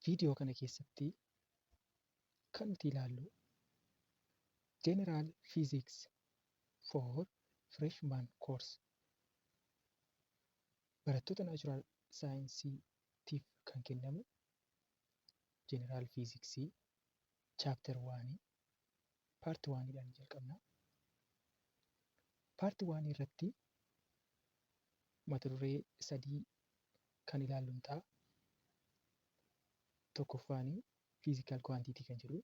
Viidiyoo kana keessatti kan nuti ilaallu General Physics for Freshman Course, barattoota Natural Saayinsiitiif kan kennamu General Physics Chapter 1 Part 1dhaan jalqabna. Part 1 irratti mata duree sadii kan ilaallu ta'a. Tokkoffaan Physical Quantity kan jedhu,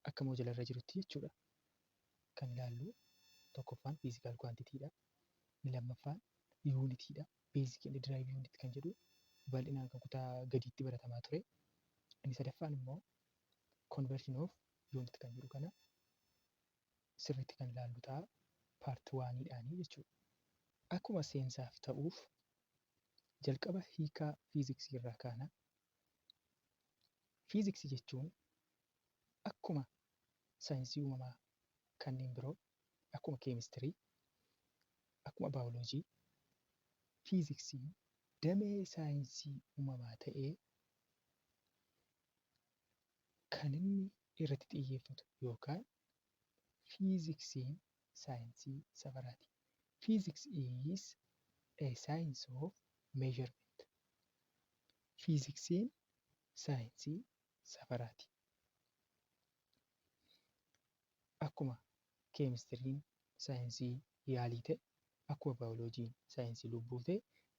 akka mojalarra jirutti jechuudha. Kan ilaallu tokkoffaan Physical Quantity dha. Inni lammaffaan Unit dha. Basic and Derived Unit kan jedhu bal'inaan kan kutaa gadiitti baratamaa ture. Inni sadaffaan immoo Conversion of Unit kan jedhu kana sirriitti kan ilaallu ta'a, part 1dhaanii jechuudha. Akkuma seensaaf ta'uuf jalqaba hiikaa fiiziksii irraa kaana. Fiiziksii jechuun akkuma saayinsii uumamaa kanneen biroo, akkuma keemistirii, akkuma baayoloojii, fiiziksiin damee saayinsii uumamaa ta'ee kan inni irratti xiyyeeffatu yookaan fiiziksiin saayinsii safaraati. Physics is a science of measurement. Fiiziksiin saayinsii safaraati. Akkuma keemistiriin saayinsii yaalii ta'e, akkuma baayoloojiin saayinsii lubbuu ta'e,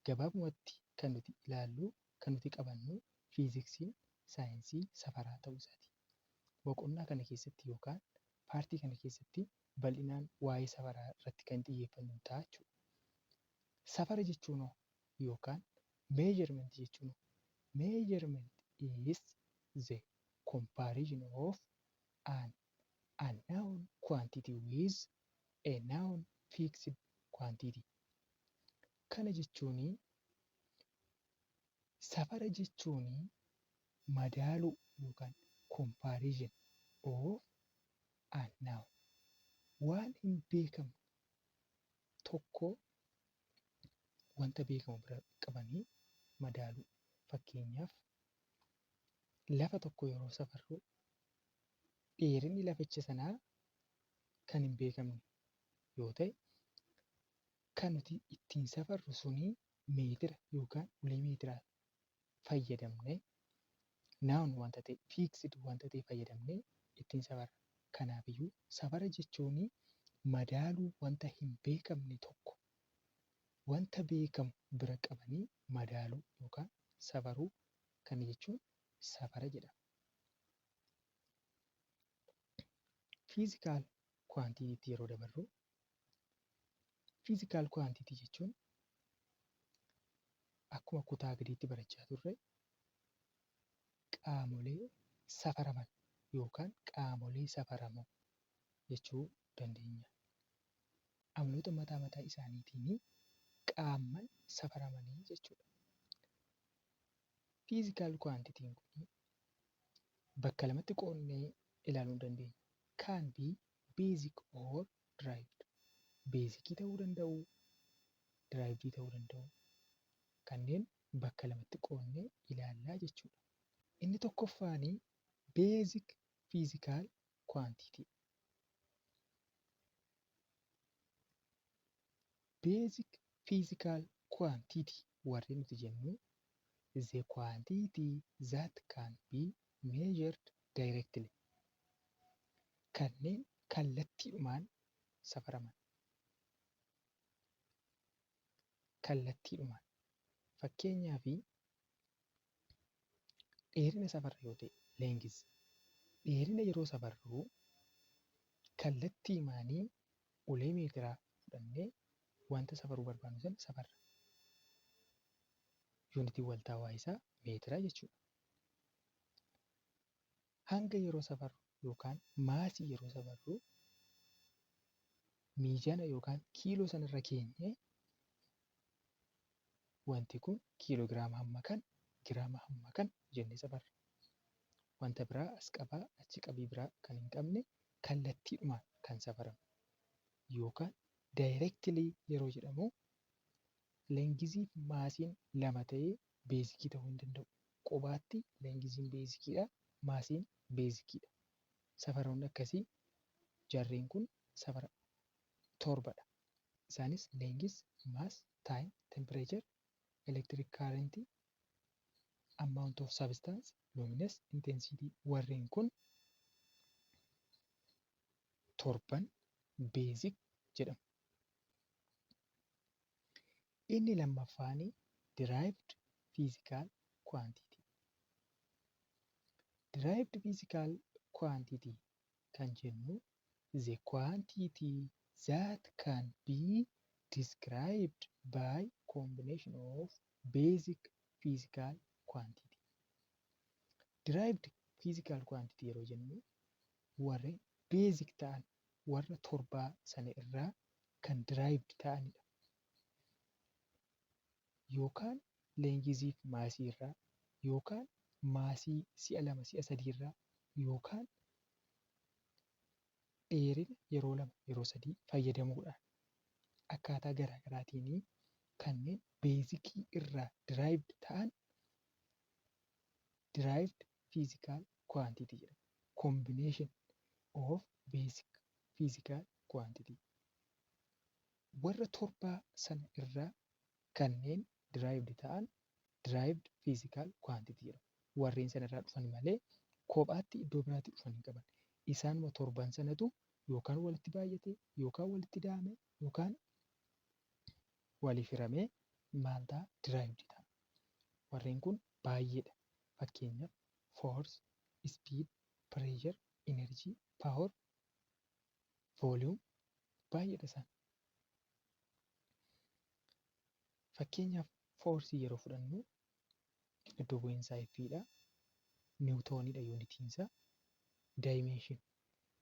gabaabumatti kan nuti ilaallu, kan nuti qabannu fiiziksiin saayinsii safaraa ta'uu isaati. Boqonnaa kana keessatti yookaan paartii kana keessatti bal'inaan waa'ee safaraa irratti kan xiyyeeffannu ta'a jechuudha. Safara jechuun hoo, yookaan measurement jechuun hoo? Measurement is the comparison of an unknown quantity with a known fixed quantity. Kana jechuun, safara jechuun madaaluu yookaan comparison of unknown, waan hin beekamne tokko wanta beekamu bira qabanii madaaluu. Fakkeenyaaf, lafa tokko yeroo safarru dheerinni laficha sanaa kan hin beekamne yoo ta'e, kan nuti ittiin safarru suni meetira yookaan ulee meetiraa fayyadamnee, known wanta ta'e, fixed wanta ta'e fayyadamnee ittiin safarra. Kanaafiyyuu safara jechuun madaaluu, wanta hin beekamne tokko wanta beekamu bira qabanii madaaluu yookaan safaruu, kana jechuun safara jedhama. Physical quantity yeroo dabarru, physical quantity jechuun akkuma kutaa gadiitti barachaa turre qaamolee safaraman yookaan qaamolee safaramoo jechuu dandeenya. Amaloota mataa mataa isaaniitiin qaamman safaramanii jechuudha. Physical quantity kun bakka lamatti qoodnee ilaaluu dandeenya. Can be basic or derived. Basic ta'uu danda'u, derived ta'uu danda'u. Kanneen bakka lamatti qoodnee ilaallaa jechuudha. Inni tokkoffaanii basic physical quantity. Basic physical quantity warri nuti jennu the quantity that can be measured directly, kanneen kallattiidhumaan safaraman. Kallattiidhumaan, fakkeenyaaf, dheerina safarra yoo ta'e, length, dheerina yeroo safarru kallattiimaanii ulee meetiraa fudhannee wanta safaruu barbaannu sana safarra. Yuunitiin waltaawaa isaa meetira jechuudha. Hanga yeroo safarru yookaan maasii yeroo safarru miizaana yookaan kiiloo sanarra keenyee wanti kun kiiloogiraama hamma kana, giraama hamma kana jennee safarra. Wanta biraa as qabaa achi qabii biraa kan hin qabne, kallattiidhumaan kan safaramu yookaan directly yeroo jedhamu, lengthii fi maasiin lama ta'ee basicii ta'uu hin danda'u. Qobaatti lengthiin basiciidha. Massiin basiciidha. Safaroonni akkasii jarreen kun safara torbadha. Isaanis length, mass, time, temperature, electric current, amount of substance, luminous intensity warreen kun torban basic jedhamu. Inni lammaffaan derived physical quantity. Derived physical quantity kan jennu the quantity that can be described by combination of basic physical quantity. Derived physical quantity yeroo jennu warreen basic ta'an warra torbaa sana irraa kan derived ta'anidha. Yookaan lengthii fi massii irraa yookaan massii si'a lama si'a sadii irraa yookaan dheerina yeroo lama yeroo sadii fayyadamuudhaan akkaataa garaa garaatiin kanneen basicii irraa derived ta'an derived physical quantity jedhamu. Combination of basic physical quantity. Warra torbaa sana irraa kanneen derived ta'an derived physical quantity jedhamu. Warreen sanarraa dhufan malee kophaatti iddoo biraatii dhufan hin qaban. Isaanuma torban sanatu yookaan walitti baay'atee yookaan walitti ida'amee yookaan waliif hiramee maal ta'a? Derived ta'a. Warreen kun baay'eedha. Fakkeenyaaf force, speed, pressure, energy, power, volume baay'eedha isaan. Fakkeenyaaf forceii yeroo fudhannu iddoo bu'iinsaa F'dha. Newtoniidha unitiin isaa. Dimension.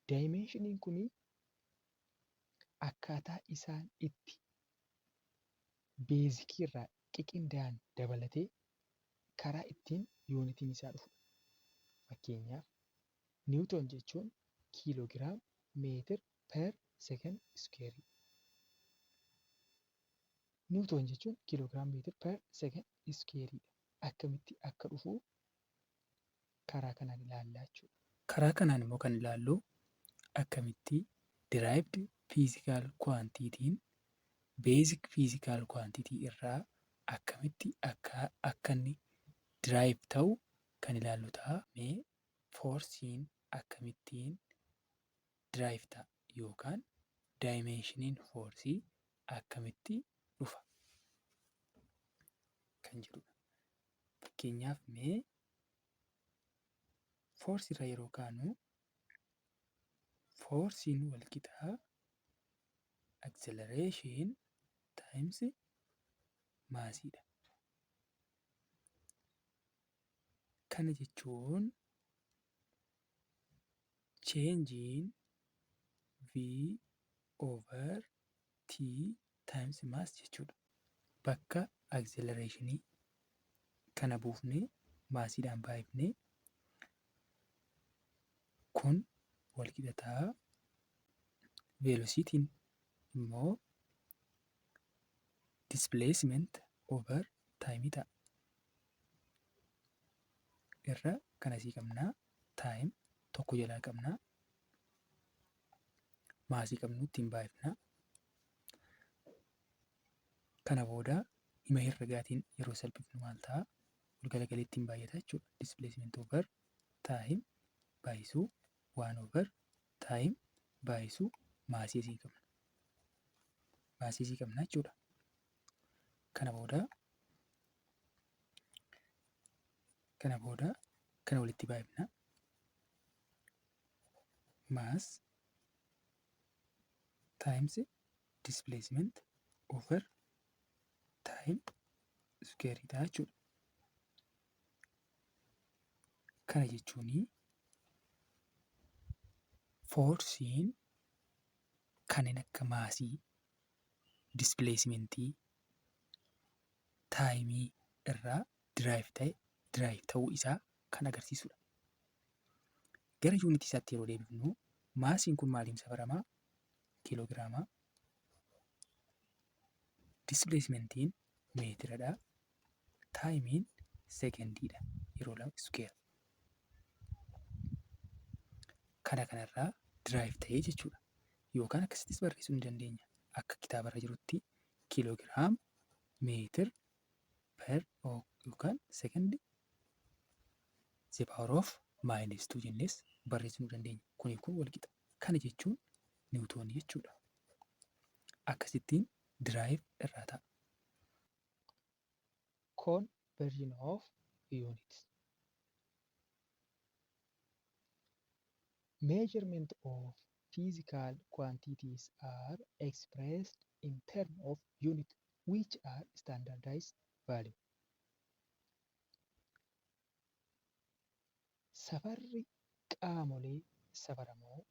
Dimensioniin kunii akkaataa isaan itti basicii irraa qiqindaa'an dabalatee karaa ittiin unitiin isaa dhufudha. Fakkeenyaaf newton jechuun kilogram meter per second squareii. Newton jechuun kilogram meter per second squareiidha. Akkamitti akka dhufu karaa kanaan ilaallaa jechuudha. Karaa kanaan immoo kan ilaallu akkamitti derived physical quantityn basic physical quantity irraa akkamitti akka inni derive ta'u kan ilaallu ta'a. Mee forceiin akkamittiin derive ta'a yookaan dimensioniin forceii akkamitti dhufa kan jedhudha. Fakkeenyaaf mee forceii irra yeroo kaanu forceiin wal qixaa acceleration times massiidha. Kana jechuun change in V over T times mass jechuudha. Bakka accelerationii kana buufnee massiidhaan baay'ifnee kun wal qixa ta'a. Velocityn immoo displacement over timeii ta'a. Irra kan asii qabnaa time tokko jalaa qabnaa massii qabnu ittiin baay'ifnaa. Kana booda hima herregaatiin yeroo salphifnu maal ta'a? Ol galagalee ittiin baay'ata jechuudha. Displacement over time baay'isuu one over time baay'isuu massii asii qabna. Massii asii qabna jechuudha. Kana booda kana walitti baay'ifna. Mass times displacement over time squareii ta'a jechuudha. Kana jechuun forceiin kanneen akka massii, displacementii, timeii irraa derive ta'e derive ta'uu isaa kan agarsiisudha. Gara unitii isaatti yeroo deebifnu massiin kun maaliin safaramaa? Kiiloogiraamaa. Displacementiin meetiradha. Timeiin secondiidha. Yeroo lama square. Kana kanarraa derive ta'ee jechuudha. Yookaan akkasittis barreessuu ni dandeenya. Akka kitaabarra jirutti kilogram meter per yookaan second the power of minus 2 jennees barreessuu ni dandeenya. Kuniif kun wal qixa. Kana jechuun niwutoonii jechuudha. Akkasittiin derive irraa ta'a. Conversion of units. Measurement of physical quantities are expressed in terms of unit which are standardized value. Safarri qaamolee safaramoo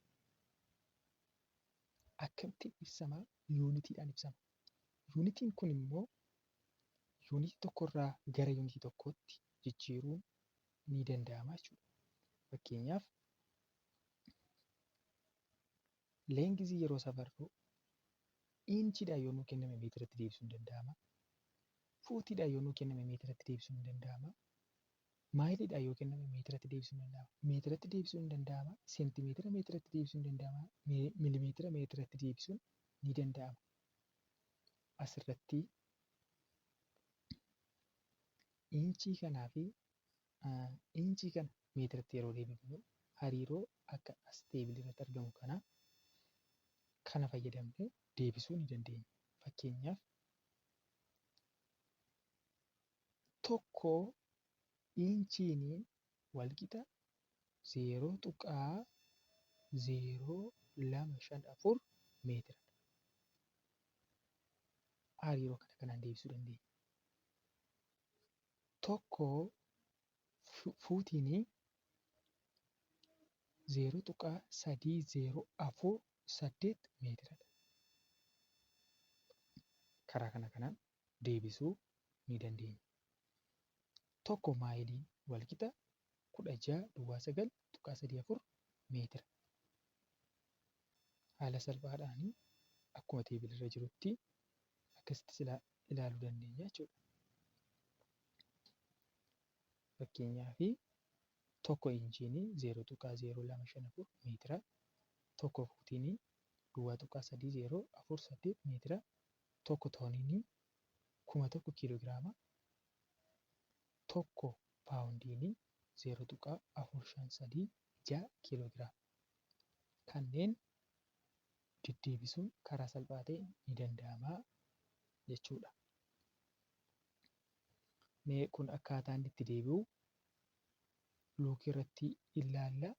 akkamittiin ibsama? Yuunitiidhaan ibsama. Yuunitiin kun immoo yuunitii tokkorraa gara yuunitii tokkootti jijjiiruun ni danda'ama jechuudha. Fakkeenyaaf, leengizii yeroo safarru iinchiidhaan yoo nuu kenname meetiratti deebisuun ni danda'ama. Fuutiidhaan yoo nuu kenname meetiratti deebisuun ni danda'ama. Maayiliidhaan yoo kenname meetiratti deebisuun ni danda'ama. Meetiratti deebisuun ni danda'ama. Seentimeetira meetiratti deebisuun ni danda'ama. Milimeetira meetiratti deebisuun ni danda'ama. Asirratti iinchii kanaa fi iinchii kana meetiratti yeroo deebifnu hariiroo akka as teebilii irratti argamu kana kana fayyadamnee deebisuu ni dandeenya. Fakkeenyaaf, tokko iinchiin walqixa 0.0254 meetira. Hariiroo kana kanaan deebisuu dandeenya. Tokko fuutiin 0.3048 meetiradha. Karaa kana kanaan deebisuu ni dandeenya. Tokko maayiliin walqixa 16 09.34 meetira. Haala salphaadhaan akkuma teebilirra jirutti akkasitti ilaaluu dandeenya jechuudha. Fakkeenyaaf, tokko inchiin 0.0254 meetira, tokko fuutiin 0.3048 meetira, tokko tooniin 1000 kiiloogiraama, tokko paawundiin 0.4536 kiiloogiraama. Kanneen deddeebisuun karaa salphaa ta'een ni danda'ama jechuudha. Mee kun akkaataa inni itti deebi'u luukii irratti ilaalla.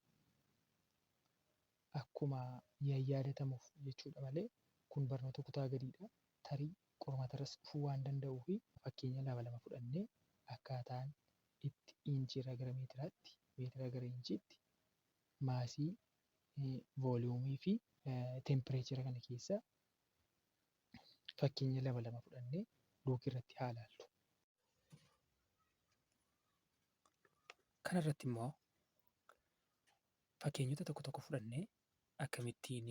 Akkuma yaadatamuuf jechuudha malee kun barnoota kutaa gadiidha. Tarii qormaatarras dhufuu waan danda'uuf fakkeenya lama lama fudhannee akkaataan itti iinchiirraa gara meetiraatti, meetiraa gara iinchiitti, maasii, vooliyuumii fi teempireechara kana keessa fakkeenya lama lama fudhannee luukii irratti haa ilaallu. Kana irratti immoo fakkeenyota tokko tokko fudhannee akkamittiin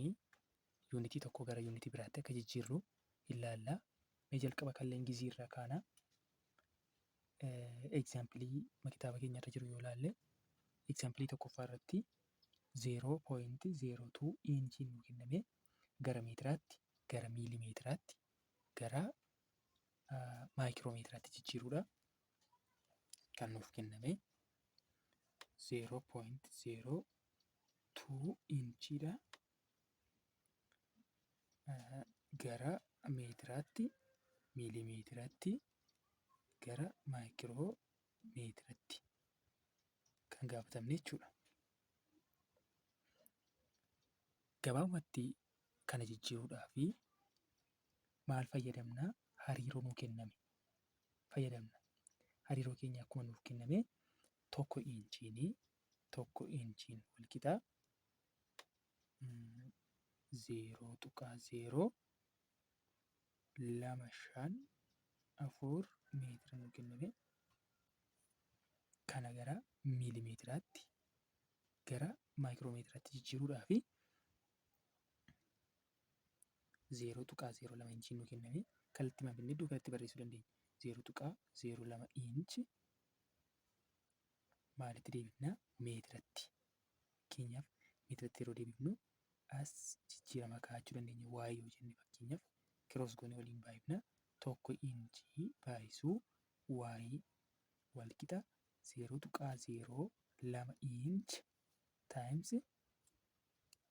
yuunitii tokko gara yuunitii biraatti akka jijjiirru ilaalla. Mee jalqaba kan leengizii irraa kaana. Egzaampilii kitaaba keenya irra jiru yoo ilaalle, egzaampilii tokkoffaa irratti 0.02 inchiin nuu kenname gara meetiraatti, gara miilimeetiraatti, gara maayikiroomeetiraatti jijjiiruudha kan nuuf kenname. 0.02 inchiidha gara meetiraatti, miilimeetiraatti, gara maayikiroomeetiraatti kan gaafatamne jechuudha. Gabaabumatti kana jijjiiruudhaaf maal fayyadamna? Hariiroo nuu kenname fayyadamna. Hariiroo keenya akkuma nuuf kenname tokko inchiinii tokko inchiin wal qixa 0.0254 meetira nuu kenname kana gara miilimeetiraatti, gara maayikiroomeetiraatti jijjiiruudhaaf 0.02 inchiin nuu kenname kallattii maal iddoo kanatti barreessuu dandeenya. 0.02 inchi Maalitti deebifnaa? Meetiratti. Fakkeenyaaf meetiratti yeroo deebifnu as jijjiirama kaa'achuu dandeenya. Y yoo jenne fakkeenyaaf cross goonee waliin baay'ifna. 1 inchii baay'isuu y wal qixa 0.02 inch times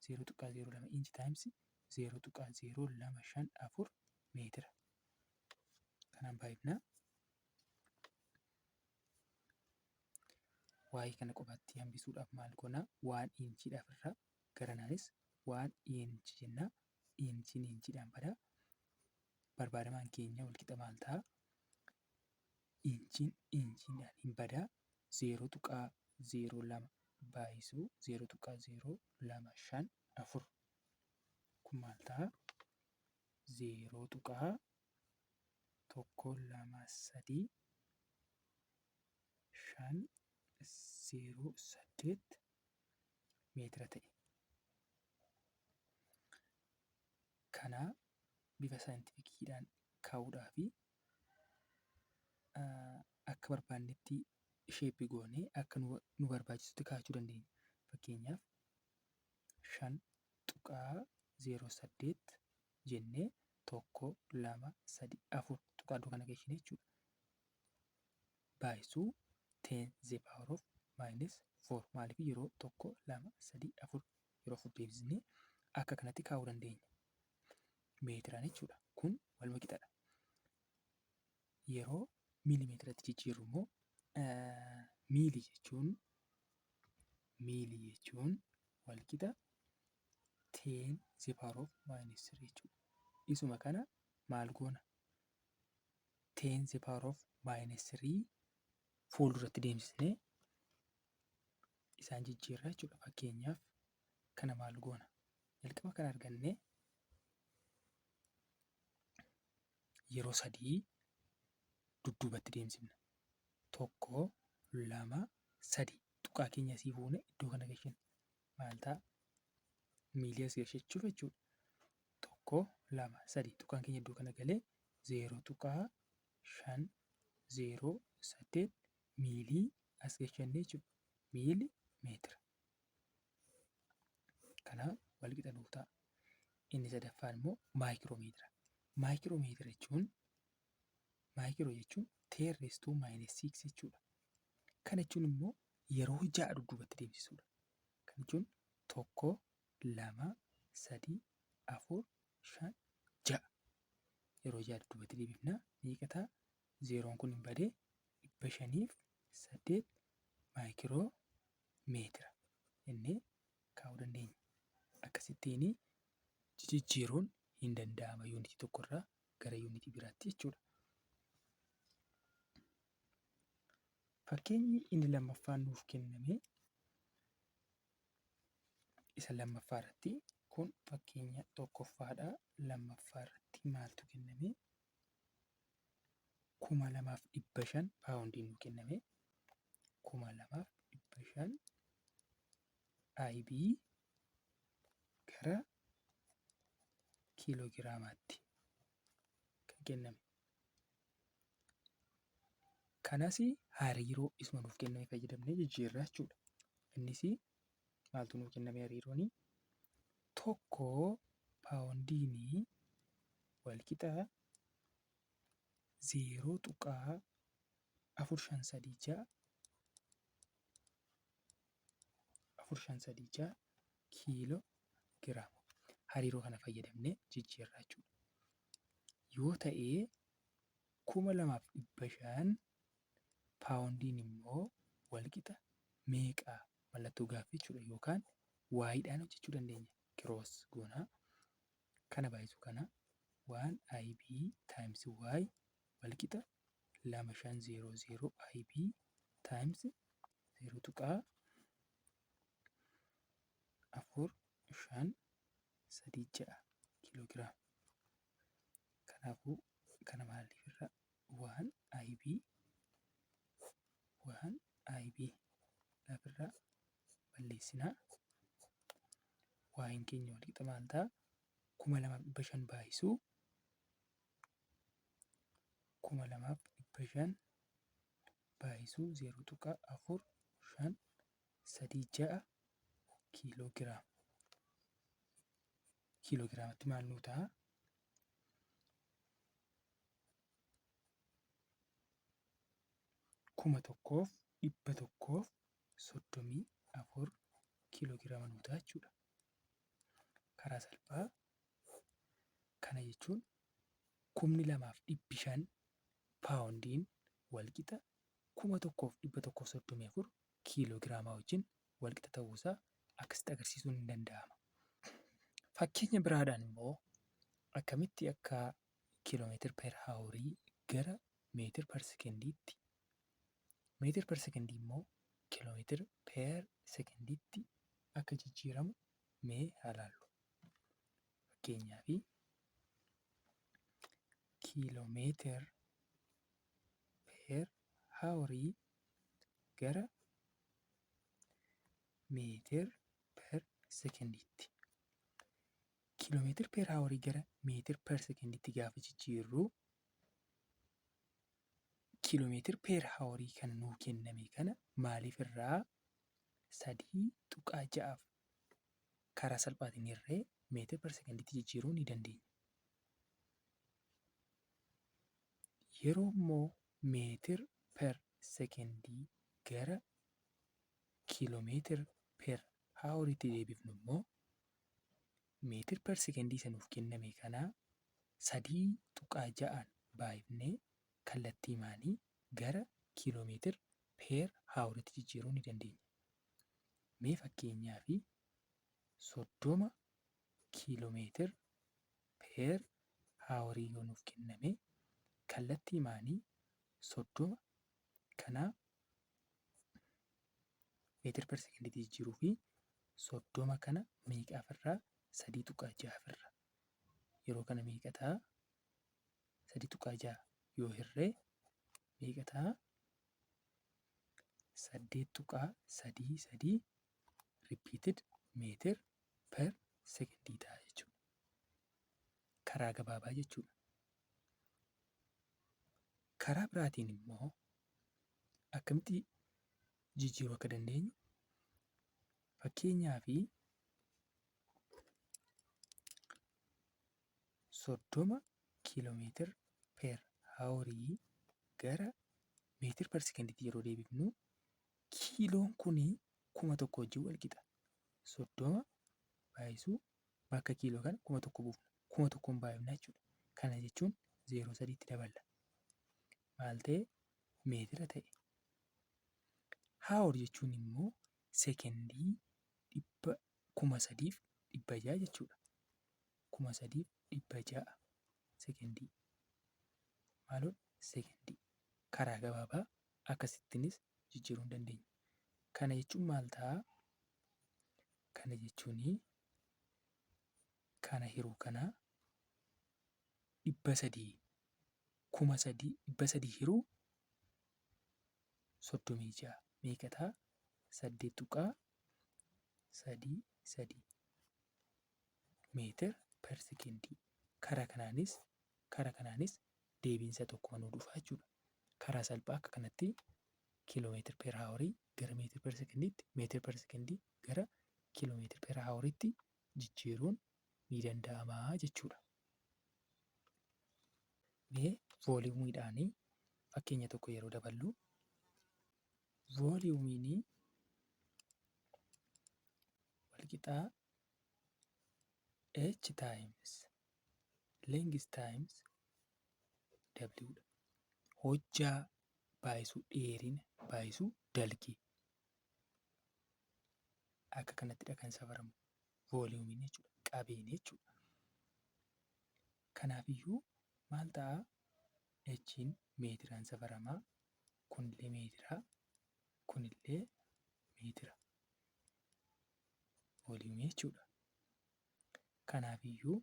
0.02 inch times 0.0254 meetira. Kanaan baay'ifna. Y kana qofaatti hambisuudhaaf maal goona? 1 inchiidhaaf irraa garanaanis 1 inch jenna. Inchiin inchiidhaan bada. Barbaadamaan keenya wal qixa maal ta'a? Inchiin inchiidhaan hin bada. 0.02 baay'isuu 0.0254 kun maal ta'a? 0.123 508 meetira ta'e. Kana bifa saayintifikiidhaan kaa'uudhaa fi akka barbaannetti shape goonee akka nu barbaachisutti kaa'achuu dandeenya. Fakkeenyaaf 5.08 jennee 1 2 3 4 tuqaa iddoo kana geessine jechuudha. Baay'isuu 10 the power of minus 4 maaliif yeroo 1 2 3 4 yeroo afur deebisnee akka kanatti kaa'uu dandeenya. Meetiraan jechuudha. Kun waluma qixadha. Yeroo miilimeetiratti jijjiirru immoo miilii jechuun wal qixa 10 the power of minus 3 jechuudha. Isuma kana maal goona? 10 the power of minus 3 fuulduratti deemsisnee isaan jijjiirra jechuudha. Fakkeenyaaf kana maal goona? Jalqaba kana argannee yeroo 3 dudduubatti deemsifna. 1 2 3 tuqaa keenya asii fuune iddoo kana galchina. Maal ta'a? Miilii as galchachuuf jechuudha. 1 2 3 tuqaan keenya iddoo kana galee 0.508 miilii as galchanne jechuudha. Miili meetira. Kanaaf wal qixa nuuf ta'a. Inni sadaffaan immoo maayikiroomeetira. Maayikiroomeetira jechuun maayikiroo jechuun 10 raised to minus 6 jechuudha. Kana jechuun immoo yeroo 6 dudduubatti deemsisuudha. Kana jechuun 1 2 3 4 5 6 yeroo 6 dudduubatti deebifna. Meeqa ta'a? Zeeroon kun hin badee 508 maayikiroo meetira jennee kaa'uu dandeenya. Akkasittiin jijjiiruun hin danda'ama yuunitii tokkorraa gara yuunitii biraatti jechuudha. Fakkeenyi inni lammaffaan nuuf kenname isa lammaffaa irratti kun fakkeenya tokkoffaadha. Lammaffaa irratti maaltu kenname? 2500 paawundiin nuu kenname. 2500 IB gara kiiloogiraamaatti kan kenname. Kanas hariiroo isuma nuuf kenname fayyadamnee jijjiirra jechuudha. Innis maaltu nuuf kenname hariirooni? 1 paawundiin wal qixa 0.4536 4536 kiiloo giraama. Hariiroo kana fayyadamnee jijjiirra jechuudha. Yoo ta'e 2500 paawundiin immoo wal qixa meeqa mallattoo gaaffii jechuudha yookaan waayiidhaan hojjechuu dandeenya. Kiroos goonaa kana baay'isuu kana 1 IB times Y wal qixa 2500 IB times 0.4536 kiiloogiraama. Kanaafuu kana maaliif irra 1 IB 1 IB lafarraa balleessinaa. Waa'een keenya wal qixa maal ta'a? 2500 baay'isuu 2500 baay'isuu 0.4536 36 kiiloogiraama. Kiiloogiraamatti maal nuu ta'a? 1134 kiiloogiraama nuu ta'a jechuudha. Karaa salphaa kana jechuun 2500 paawundiin walqixa 1134 kiiloogiraamaa wajjin walqixa ta'uusaa akkasitti agarsiisuun ni danda'ama. Fakkeenya biraadhaan immoo akkamitti akka kiiloomeetira per hourii gara meetir per sekendiitti, meetir per sekendii immoo kiiloomeetira per sekendiitti akka jijjiiramu mee haa ilaallu. Fakkeenyaaf kiiloomeetira per hourii gara meetir per sekendiitti. Kiiloomeetira per hourii gara meetir per sekendiitti gaafa jijjiirru kiiloomeetira per hourii kan nuu kenname kana maaliif irraa 3.6 karaa salphaatiin hirree meetir per sekendiitti jijjiiruu ni dandeenya. Yeroo immoo meetir per sekendii gara kiiloomeetira per houriitti deebifnu immoo meetir per sekendii isa nuuf kenname kanaa 3.6 baay'ifnee kallattii maanii gara kiiloomeetira per houriitti jijjiiruu ni dandeenya. Mee fakkeenyaaf 30 kiiloomeetira per hourii yoo nuuf kenname kallattii maanii 30 kanaa meetir per sekendiitti jijjiiruu fi 30 kana meeqaaf irraa 3.6 irra. Yeroo kana meeqa ta'a? 3.6 yoo hirree meeqa ta'a? 8.33 repeated meetir per sekendii ta'a jechuudha. Karaa gabaabaa jechuudha. Karaa biraatiin immoo akkamitti jijjiiruu akka dandeenyu fakkeenyaaf 30 kiiloomeetira per hourii gara meetir per sekendiitti yeroo deebifnu kiiloon kuni 1000 wajjin wal qixa. 30 baay'isuu bakka kiiloo kana 1000 buufna. 1000 baay'ifna jechuudha. Kana jechuun 0.3tti daballa. Maal ta'e? Meetira ta'e. Hour jechuun immoo sekendii 3600 jechuudha. 3600 sekendii. Maaloon sekendii. Karaa gabaabaa akkasittiinis jijjiiruu ni dandeenya. Kana jechuun maal ta'a? Kana jechuun kana hiruu kanaa 300 3,300 hiruu 36 meeqa ta'a? 8.33 meetir per sekendii. Karaa kanaanis deebiinsa tokko nuu dhufa jechuudha. Karaa salphaa akka kanatti kiiloomeetira per hourii gara meetir per sekendiitti, meetir per sekendii gara kiiloomeetira per houriitti jijjiiruun ni danda'ama jechuudha. Mee vooliyuumiidhaanii fakkeenya tokko yeroo daballu vooliyuumiin walqixaa h times length times w dha. Hojjaa baay'isuu dheerina baay'isuu dalgee. Akka kanattidha kan safaramu vooliyuumiin jechuudha. Qabeen jechuudha. Kanaafiyyuu maal ta'a? H'n meetiraan safaramaa. Kunillee meetira. Kunillee meetira. Vooliyuumii jechuudha. Kanaafiyyuu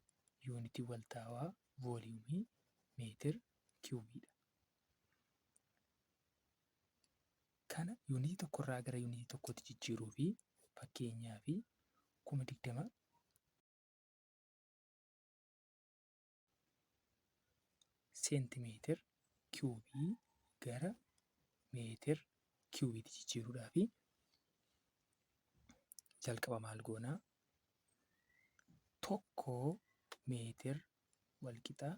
yuunitiin waltaawaa vooliyuumii meetir kiubiidha. Kana yuunitii tokkorraa gara yuunitii tokkootti jijjiiruu fi fakkeenyaaf 20,000 seentimeetir kiubii gara meetir kiubiitti jijjiiruudhaaf Jalqaba maal goonaa? 1 meetir walqixa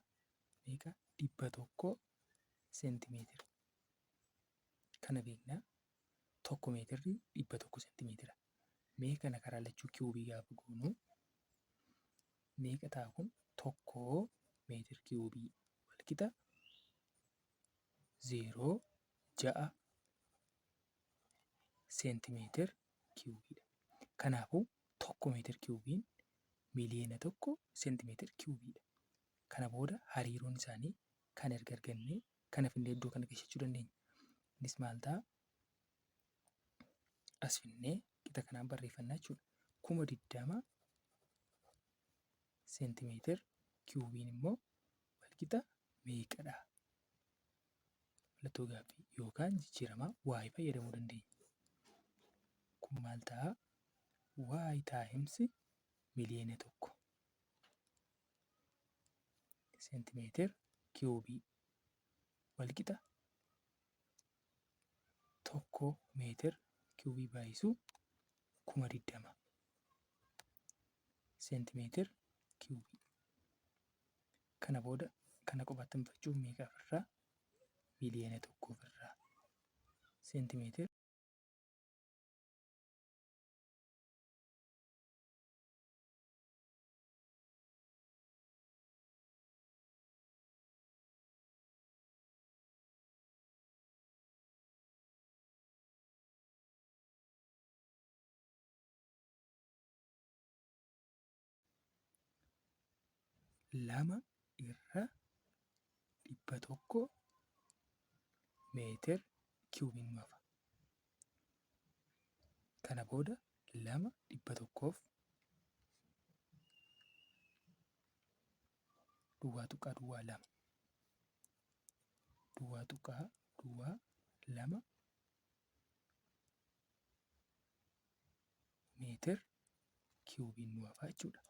meeqa? 100 seentimeetira. Kana beeknaa. 1 meetirri 100 seentimeetira. Mee kana karaa lachuu kiwubii gaafa goonu meeqa ta'a kun? 1 meetir kiwubii walqixa 0 6 seentimeetir kiwubiidha. Kanaafuu 1 meetir kiwubiin 1,000,000 seentimeetir kiwubiidha. Kana booda hariiroon isaanii kan erga argannee kana finnee iddoo kana gashachuu dandeenya. Innis maal ta'a? As finnee qixa kanaan barreeffannaa jechuudha. 20,000 seentimeetir kiwubiin immoo walqixa meeqadha? Mallattoo gaaffii yookaan jijjiiramaa y fayyadamuu dandeenya. Kun maal ta'a? Y times 1,000,000 seentimeetir kiwubii walqixa 1 meetir kiwubii baay'isuu 20,000 seentimeetir kiwubii. Kana booda kana qofaatti hambifachuuf meeqa ofirraa? 1,000,000 ofirraa seentimeetir 2 irra 100 meetir kiwubiin nu hafa. Kana booda 2 dhibba tokkoof duwwaa tuqaa duwwaa lama duwwaa tuqaa duwwaa lama meetir kiwubiin nu hafa jechuudha.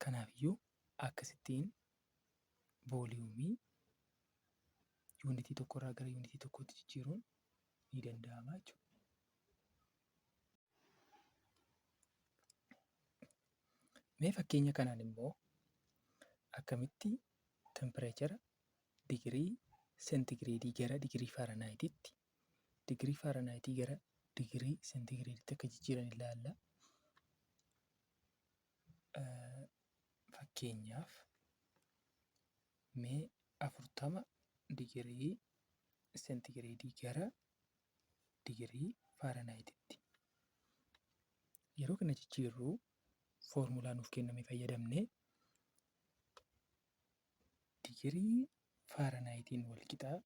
Kanaafiyyuu akkasittiin vooliyuumii yuunitii tokkorraa gara yuunitii tokkootti jijjiiruun ni danda'ama jechuudha. Mee fakkeenya kanaan immoo akkamitti tempireechara digirii seentigireedii gara digirii faaranhaayitiitti, digirii faaranhaayitii gara digirii seentigireeditti akka jijjiiran ilaalla. Fakkeenyaaf mee 40 digirii seentigireedii gara digirii faaranhaayitiitti. Yeroo kana jijjiirru foormulaa nuuf kenname fayyadamnee digirii faaranhaayitiin wal qixaa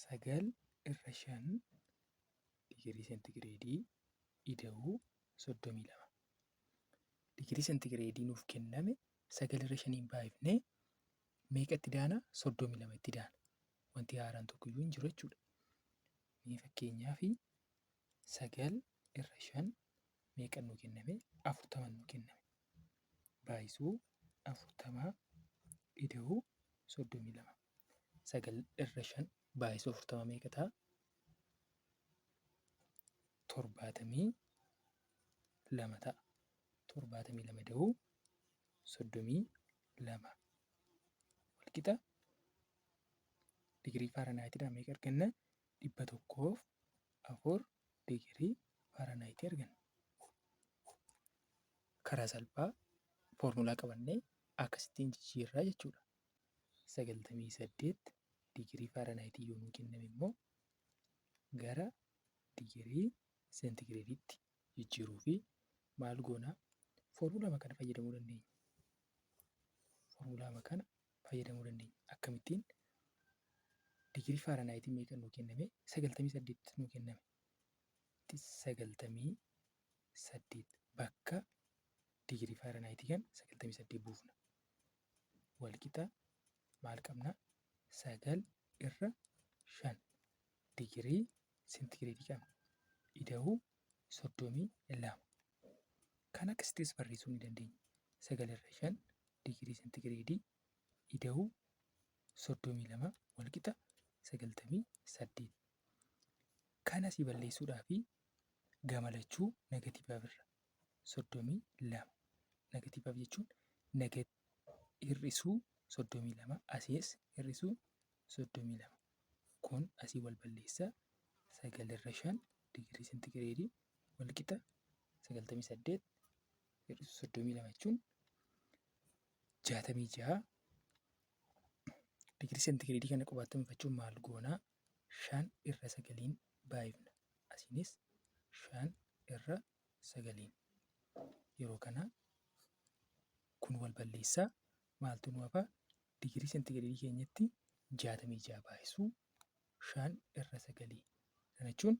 9 irra 5 digirii seentigireedii ida'uu 32. Digirii seentigireedii nuuf kenname 9 irra 5 baay'ifnee meeqa itti daana? 32 itti daana. Wanti haaraan tokkoyyuu hin jiru jechuudha. Mee fakkeenyaaf 9 irra 5 meeqa nuu kenname? 40 nuu kenname. Baay'isuu 40 ida'uu 32. 9 irra 5 baay'isuu 40 meeqa ta'a? 72 ta'a. 72 ida'uu 32 walqixa digirii faaranhaayitiidhaan meeqa arganna? 104 digirii faaranhaayitii arganna. Karaa salphaa foormulaa qabannee akkasittiin jijjiirraa jechuudha. 98 digirii faaranhaayitii yoo nuu kenname immoo gara digirii seentigireediitti jijjiiruu fi maal goonaa? Foormulaa kana fayyadamuu dandeenya. Foormulaa kana fayyadamuu dandeenya. Akkamittiin? Digirii faaranhaayitii meeqa nuu kenname? 98 nuu kenname. 98 bakka digirii faaranhaayitii kan 98 buufna. Walqixa maal qabna? 9 irra 5 digirii seentigireedii qabna. Ida'uu 32. Kan akkasittis barreessuu ni dandeenya. 9 irra 5 digirii seentigireedii ida'uu 32 walqixa 98. Kan asii balleessuudhaa fi Gama lachuu negative irra 32. Negative jechuun hir'isuu 32, asiis hir'isuu 32. Kun asii wal balleessaa, 9 irra 5 digirii seentigireedii wal qixa 98 hir'isuu 32 jechuun 66 digirii seentigireedii. Kana qofaatti hambifachuun maal goonaa? 5 irra 9n baay'ifna. Asiinis 5 irra 9n. Yeroo kana kun wal balleessaa, maaltu nu hafaa? Digirii seentigireedii keenyatti 66 baay'isuu 5 irra 9. Kana jechuun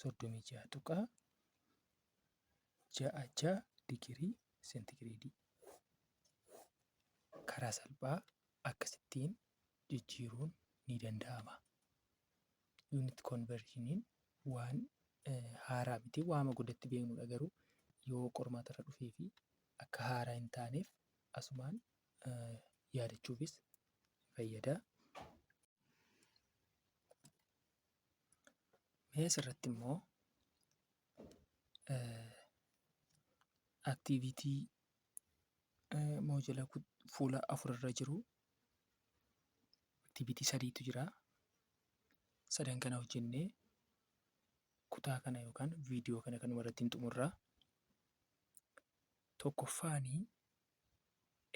36.66 digirii seentigireedii. Karaa salphaa akkasittiin jijjiiruun ni danda'ama. Unit conversioniin waan haaraa miti, waama guddatti beeknudha, garuu yoo qormaata irra dhufee fi akka haaraa hin taaneef asumaan yaadachuufis fayyada. Mee asirratti immoo activity module fuula 4 irra jiru activity sadiitu jira. Sadan kana hojjennee kutaa kana yookaan viidiyoo kana kanuma irratti hin xumurraa. Tokkoffaanii,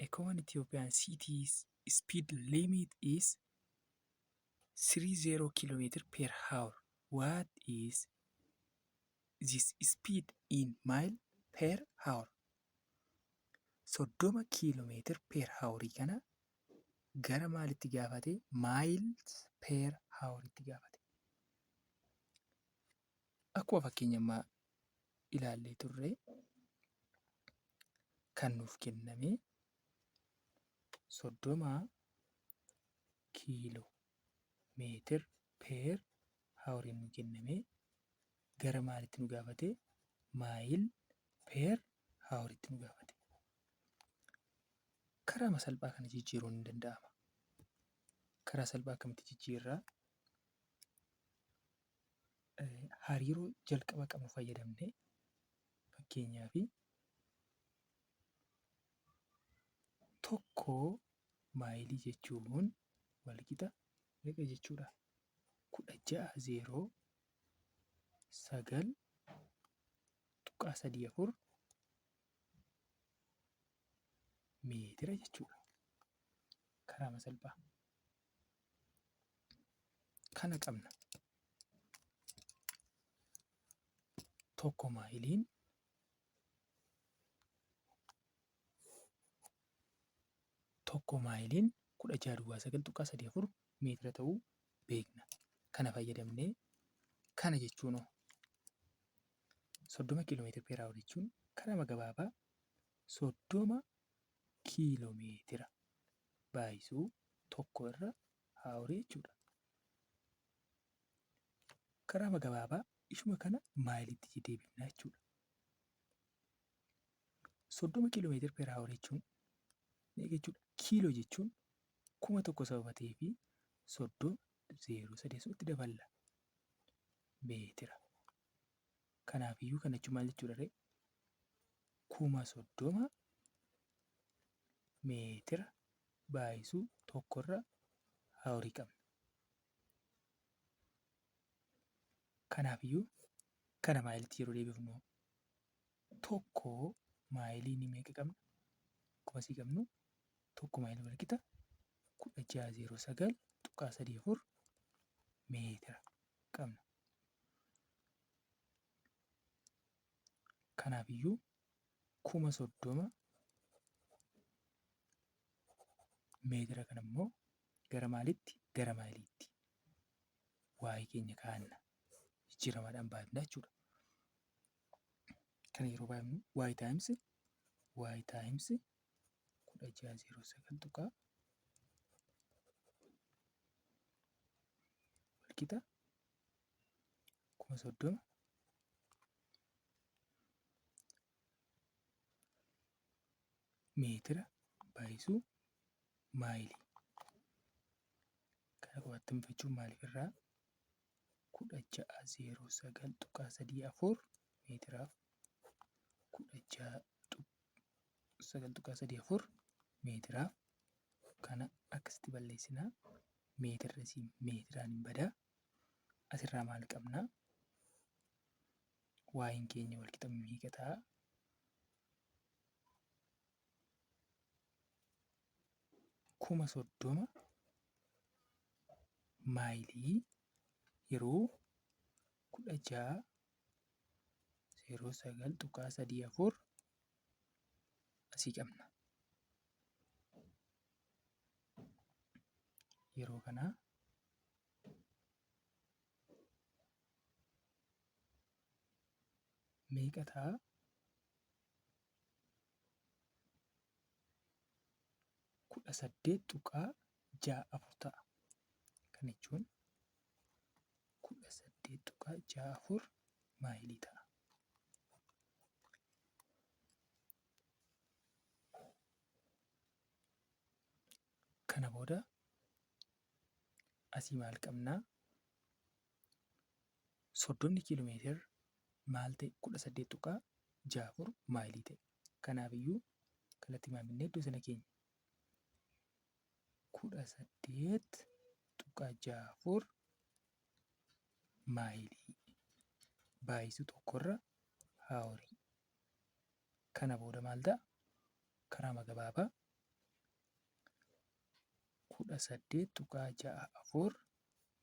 a common Ethiopian city's speed limit is 30 km per hour. What is this speed in mile per hour? 30 kiiloomeetir per hourii kana gara maalitti gaafate? Miles per houritti gaafate. Akkuma fakkeenya ammaa ilaallee turre, kan nuuf kenname 30 kiiloo meetir per houriin nu kenname, gara maalitti nu gaafate? Mile per houritti nu gaafate. Karaa salphaa kana jijjiiruun ni danda'ama. Karaa salphaa akkamitti jijjiirraa? Hariiroo jalqaba qabnu fayyadamnee, fakkeenyaaf, 1 maayilii jechuun walqixa meeqa jechuudha? 1609.34 meetira jechuudha. Karaama salphaa. Kana qabna. 1 maayiliin 1 maayiliin 1609.34 meetira ta'uu beekna. Kana fayyadamnee, kana jechuun 30 kiiloomeetira per hour jechuun karaa gabaabaa 30 kiiloomeetira baay'isuu 1 irra hourii jechuudha. Karaa gabaabaa ishuma kana maayiliitti deebifna jechuudha. 30 kiiloomeetira per hour jechuun meeqa jechuudha? Kiiloo jechuun 1000 sababa ta'eefi 30 zeeroo sadii asumatti daballa meetira. Kanaafiyyuu kana jechuun maal jechuudha ree? 30,000 meetira baay'isuu 1 irra hourii qabna. Kanaafiyyuu kana maayiliitti yeroo deebifnu, 1 maayilii meeqa qabna? Akkuma asii qabnu, 1 maayilii wal qixa 1609.34 meetira qabna. Kanaafiyyuu 30,000 meetira kana immoo gara maaliitti? Gara maayiliitti. Waa'ee keenya kaa'anna. Jijjiiramaadhaan baay'ifna jechuudha. Kana yeroo baay'ifnu y times 1609 tuqaa walqixa 30,000 meetira baay'isuu maayilii. Kana qofaatti hambifachuun maaliif irraa 1609.34 Meetiraaf 16 9.34 meetiraaf kana akkasitti balleessinaa. Meetirri asii meetiraan hin badaa. Asirraa maal qabnaa? Y'n keenya walqixa meeqa ta'a? 30,000 maayilii yeroo 16 09.34 asii qabna. Yeroo kana meeqa ta'a? 18.64 ta'a. Kana jechuun 18.64 maayilii ta'a. Kana booda asii maal qabnaa? 30 kiiloomeetira maal ta'e? 18.64 maayilii ta'e. Kanaafiyyuu kallattii maal iddoo sana keenya? 18.64 maayilii baay'isuu tokkorra hourii. Kana booda maal ta'a? Karaa gabaabaa 18.64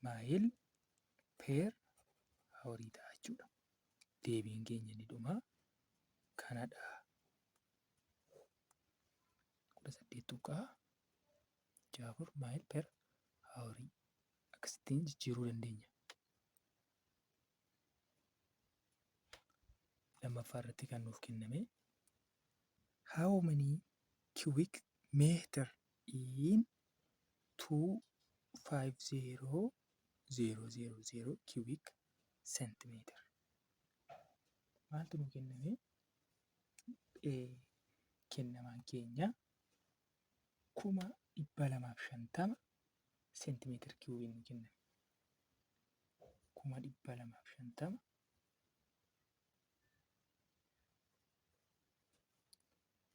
mile per hourii ta'a jechuudha. Deebiin keenya inni dhumaa kanadha. 18.64 mile per hourii akkasittiin jijjiiruu dandeenya. Lammaffaa irratti kan nuuf kenname, how many cubic meter in 250000 cubic centimeter? Maaltu nuu kenname? Kennamaan keenya 250,000 seentimeetira kiubiin nuu kenname. 250,000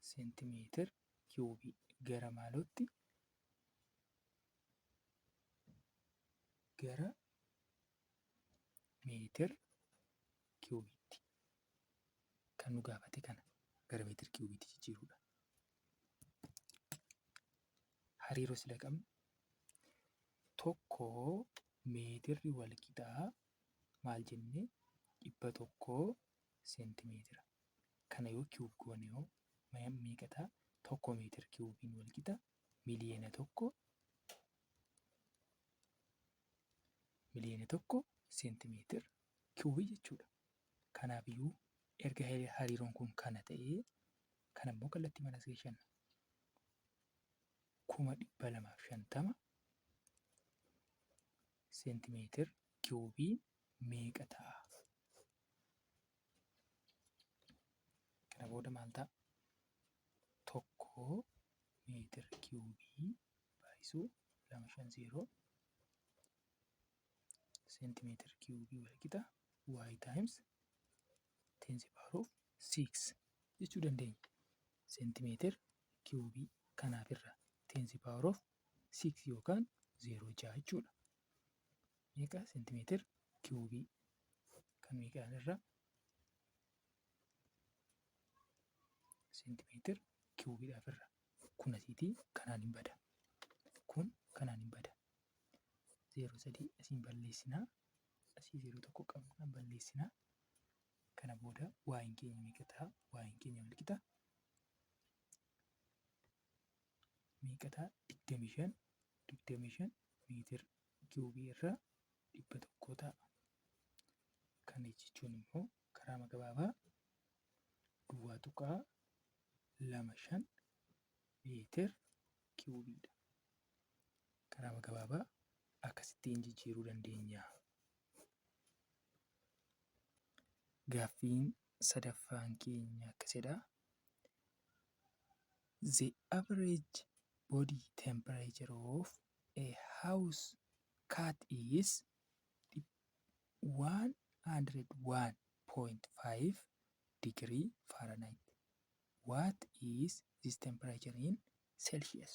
seentimeetira kiubii gara maalootti? Gara meetir kiubiitti. Kan nu gaafate kana gara meetir kiubiitti jijjiiruudha. Hariiroo sila qabnu tokko, meetirri wal qixaa maal jennee? 100 seentimeetira. Kana yoo cube goone hoo meeqa ta'a? 1 meetir kiubiin wal qixa 1,000,000 seentimeetir kiubii jechuudha. Kanaafiyyuu erga hariiroon kun kana ta'ee, kanammoo kallattii mana geessanna. 250,000 seentimeetir kiubii meeqa ta'a? Kana booda maal ta'a? 1 meetir kiubii baay'isuu 250 seentimeetir kiubii wal qixa y times 10 the power of 6 jechuu dandeenya. Seentimeetir kiubii kanaaf irra 10 the power of 6 yookaan 06 jechuudha. Meeqa seentimeetir kiubii kan meeqaan irra? Seentimeetir kiubiidhaaf irra. Kun asiitii kanaan hin bada. Kun kanaan hin bada. 03 asiin balleessinaa. Asii 01 qabna, balleessinaa. Kana booda Y'n keenya meeqa ta'a? Y'n keenya wal qixa meeqa ta'a? 25 25 meetir kiubii irraa 100 ta'a. Kana jechuun immoo karaa gabaabaa 0.25 meetir kiubiidha. Karaa gabaabaa akkasittiin jijjiiruu dandeenya. Gaaffiin sadaffaan keenya akkasidha. The average body temperature of a house cat is 101. 101.5 degree Fahrenheit. What is this temperature in Celsius?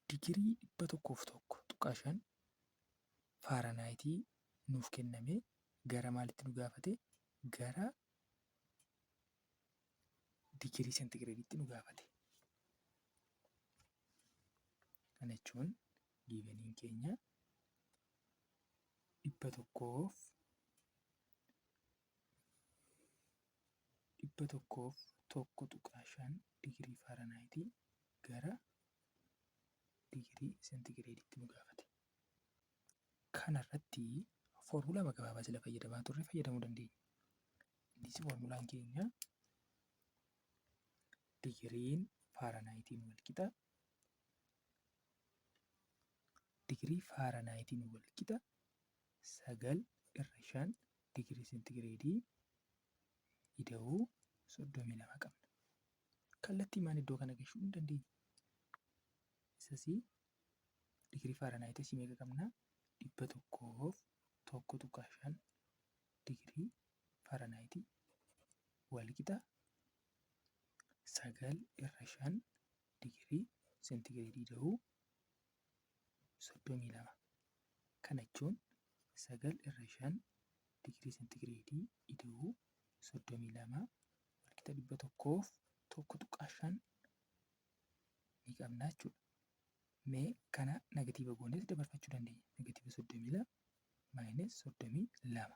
Digirii 101.5 Fahrenheitii nuuf kenname gara maalitti nu gaafate? Gara digirii seentigireeditti nu gaafate. Kana jechuun giveniin keenya 101.5 digirii Fahrenheitii gara digirii seentigireeditti nu gaafate. Kanarratti foormulaa gabaabaa sila fayyadamaa turre fayyadamuu dandeenya. Innis foormulaan keenya digiriin Fahrenheitiin wal qixa digirii Fahrenheitiin wal qixa 9/5 digirii seentigireedii ida'uu 32 qabna. Kallattii maan iddoo kana gashuu hin dandeenya. Isasii digirii Fahrenheit asii meeqa qabna? 101.5 digirii Fahrenheit wal qixa 9/5 digirii seentigireedii ida'uu 32. Kana jechuun 9/5 digirii seentigireedii ida'uu 32 wal qixa 101.5 ni qabna jechuudha. Mee kana negatiiva goonees dabarfachuu dandeenya. Negatiiva 32 minus 32.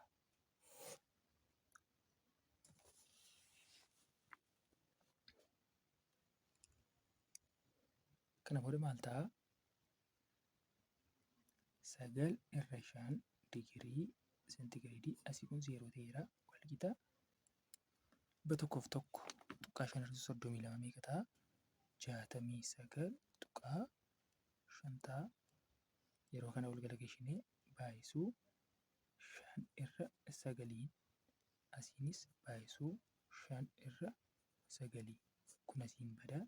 Kana booda maal ta'a? 9/5 digirii seentigireedii asii kun 0 ta'eera wal qixa 101.5 irra 32 meeqa ta'a? 69.5 ta'a. Yeroo kana wal galagalchinee baay'isuu 5/9 asiinis baay'isuu 5/9 kun asiin badaa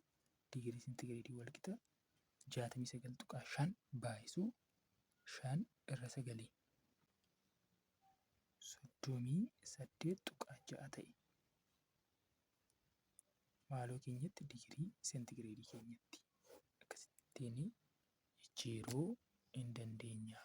digirii seentigireedii wal qixa 69.5 baay'isuu 5/9 38.6 ta'e. Maaloo keenyatti digirii seentigireedii keenyatti akkasittiin jijjiiruu hin dandeenya.